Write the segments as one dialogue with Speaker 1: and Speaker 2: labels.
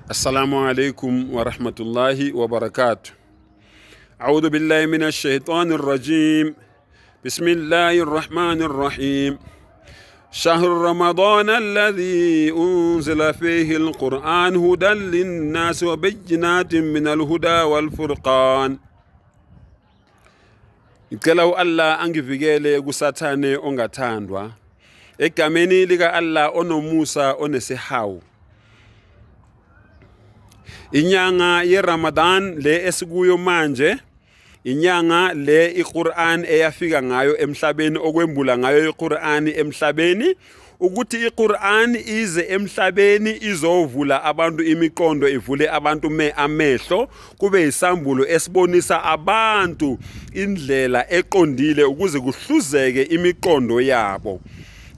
Speaker 1: Assalamu alaikum wa rahmatullahi wa barakatuh. A'udhu billahi minash shaitanir rajim. Bismillahir rahmanir rahim. شهر رمضان الذي أنزل فيه القرآن هدى للناس وبينات من الهدى والفرقان. Ngicela u-Allah angivikele kuSathane ongathandwa. Egameni lika-Allah onomusa onesihawu. Inyanga yeRamadan le esikuyo manje, inyanga le iQur'an eyafika ngayo emhlabeni, okwembula ngayo iQur'an emhlabeni, ukuthi iQur'an ize emhlabeni izovula abantu imiqondo, ivule abantu amehlo, kube isambulo esibonisa abantu indlela eqondile ukuze kuhluzeke imiqondo yabo.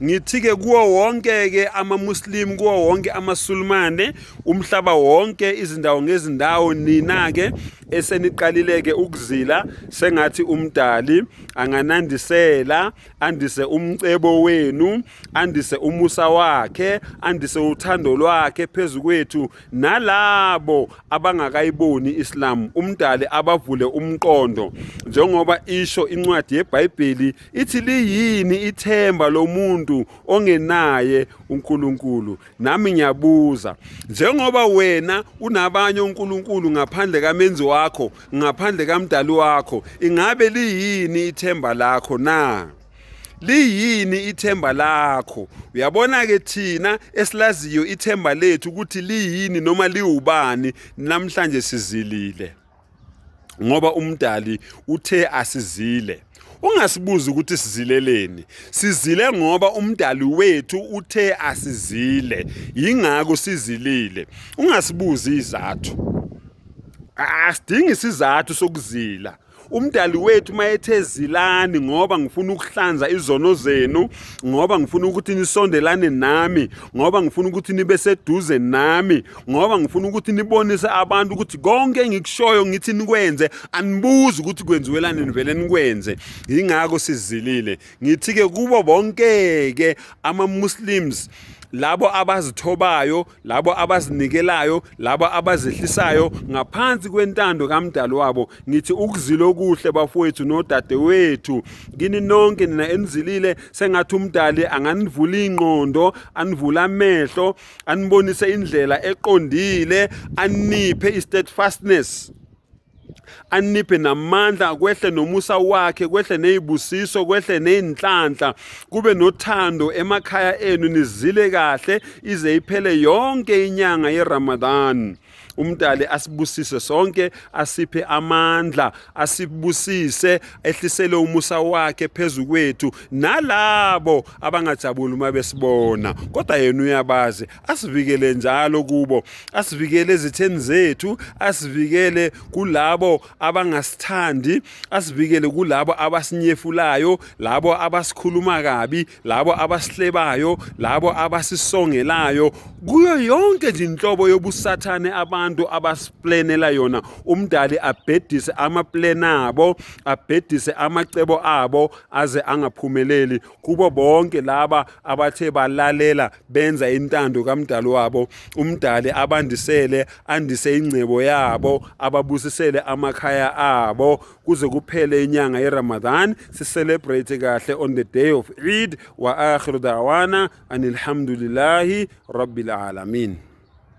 Speaker 1: Ngithi-ke kuwo wonke-ke amaMuslim, kuwo wonke amaSulumane, umhlaba wonke, izindawo ngezindawo, nina-ke eseniqalile-ke ukuzila, sengathi umdali anganandisela, andise umcebo wenu, andise umusa wakhe, andise uthando lwakhe phezu kwethu, nalabo abangakayiboni Islam, umdali abavule umqondo. Njengoba isho incwadi yeBhayibheli ithi liyini ithemba lomuntu ongenaye uNkulunkulu. Nami ngiyabuza, njengoba wena unabanye uNkulunkulu ngaphandle kamenzi wakho, ngaphandle kamdali wakho, ingabe liyini ithemba lakho na? Liyini ithemba lakho? Uyabona-ke thina esilaziyo ithemba lethu ukuthi liyini noma liwubani, namhlanje sizilile ngoba umdali uthe asizile. Ungasibuzi ukuthi sizileleni, sizile ngoba umdali wethu uthe asizile, yingakho sizilile. Ungasibuzi izathu, asidingi isizathu sokuzila. Umdali wethu mayethe zilani ngoba ngifuna ukuhlanza izono zenu, ngoba ngifuna ukuthi nisondelane nami, ngoba ngifuna ukuthi nibe seduze nami, ngoba ngifuna ukuthi nibonise abantu ukuthi konke engikushoyo ngithi nikwenze, anibuzi ukuthi kwenziwelani, nivele nikwenze. Yingakho sizilile. Ngithi-ke kubo bonke-ke ama-Muslims, labo abazithobayo, labo abazinikelayo, labo abazehlisayo ngaphansi kwentando kamdali wabo, ngithi ukuzila okuhle bafowethu nodadewethu, kini nonke nina enizilile, sengathi umdali anganivula ingqondo, anivule amehlo, anibonise indlela eqondile, aniphe i-steadfastness, aniphe namandla, kwehle nomusa wakhe, kwehle nezibusiso, kwehle nezinhlanhla, kube nothando emakhaya enu, nizile kahle ize iphele yonke inyanga yeRamadan. Umdali asibusise sonke, asiphe amandla, asibusise, ehlisele umusa wakhe phezu kwethu, nalabo abangajabuli uma besibona, kodwa yena uyabazi, asivikele njalo kubo, asivikele ezitheni zethu, asivikele kulabo abangasithandi, asivikele kulabo abasinyefulayo, labo abasikhuluma kabi, labo abasihlebayo, labo abasisongelayo, kuyo yonke nje inhlobo yobusathane abantu abasiplanela yona. Umdali abhedise amaplan abo, abhedise amacebo abo aze angaphumeleli kubo bonke laba abathe balalela benza intando kamdali wabo. Umdali abandisele, andise ingcebo yabo, ababusisele amakhaya abo kuze kuphele inyanga yeRamadan, si-celebrate kahle on the day of Eid. Wa akhiru da'wana anilhamdulillahi rabbil alamin.